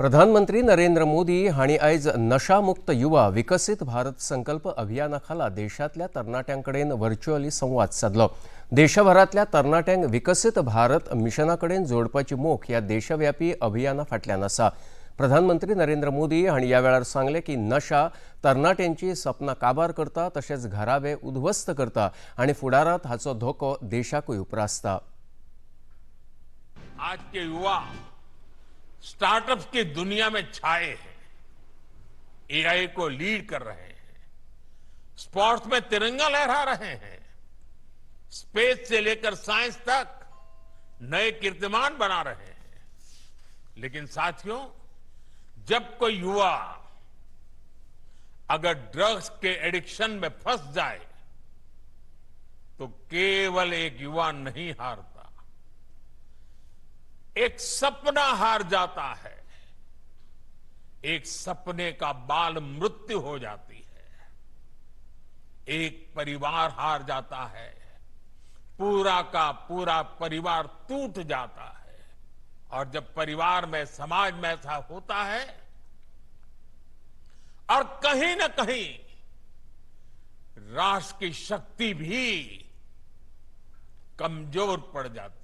प्रधानमंत्री नरेंद्र मोदी हांणी आयज नशामुक्त युवा विकसीत भारत संकल्प अभियाना खाला देशांतल्या तरणाट्यां कडेन व्हर्च्युअली संवाद सादलो. देशभरांतल्या तरणाट्यांक विकसीत भारत मिशना कडेन जोडपाची मोख ह्या देशव्यापी अभियाना फाटल्यान आसा. प्रधानमंत्री नरेंद्र मोदी हांणी ह्या वेळार सांगलें की नशा तरणाट्यांची सपनां काबार करता, तशेंच घराबे उद्ध्वस्त करता आनी फुडारांत हाचो धोको देशाकूय उप्रासता. आज के युवा स्टार्टअप्स की दुनिया में छाए हैं, एआई को लीड कर रहे हैं, स्पोर्ट्स में तिरंगा लहरा रहे हैं, स्पेस से लेकर साइंस तक नए कीर्तिमान बना रहे हैं. लेकिन साथियों, जब कोई युवा अगर ड्रग्स के एडिक्शन में फंस जाए, तो केवल एक युवा नहीं हारता, एक सपना हार जाता है, एक सपने का बाल मृत्यु हो जाती है, एक परिवार हार जाता है, पूरा का पूरा परिवार टूट जाता है. और जब परिवार में, समाज में ऐसा होता है और कहीं न कहीं राष्ट्र की शक्ति भी कमजोर पड़ जाती.